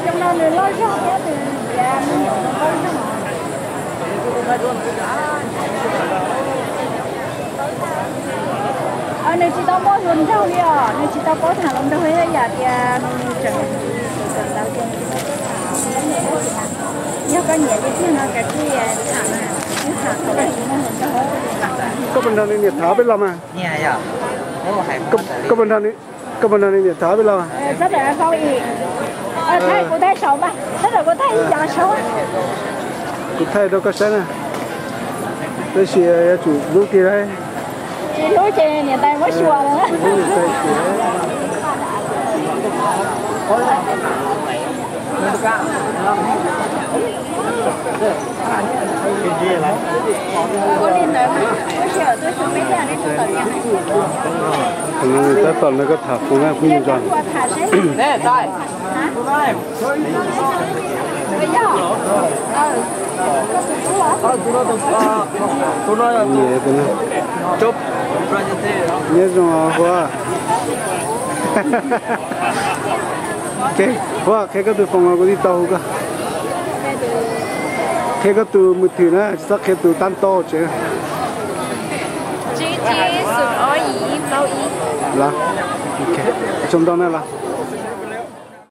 Xyoo no nws loj zog thiab nws tias me nyuam nws loj zog. Nws tsis tau muaj hluas nraug li os, nws tsis tau paub tham hluas nraug li yam tias nws tseem kawm ntawv ces nws tsis tau paub tham. Yog koj nyiam tiag tiag no kav tsij tham mas, wb tham thaum tsis muaj hluas nraug. Koj puas nrog nws niam tham peb los mas? Koj puas nrog, koj puas nrog nws niam tham peb los? Sab tawm hlau ib, thaij kuv thaij saud mas, sab tawm kuv thaij ib cov saud. Kuv thaij rau koj saib na. Tab sis yuav tsum hlub tiag lauj. Tsis hlub ces niam tais muab xyuas lawm. Tab tom nrog koj tham foos na phooj ywg. Nyob zoo Huab. Huab, qhia koj tus foos los kuv thiaj tau hu koj. Qhia koj tus mws thwm na, tsis txhob qhia tus tab nto tsev. Los, tsaug ntau na los.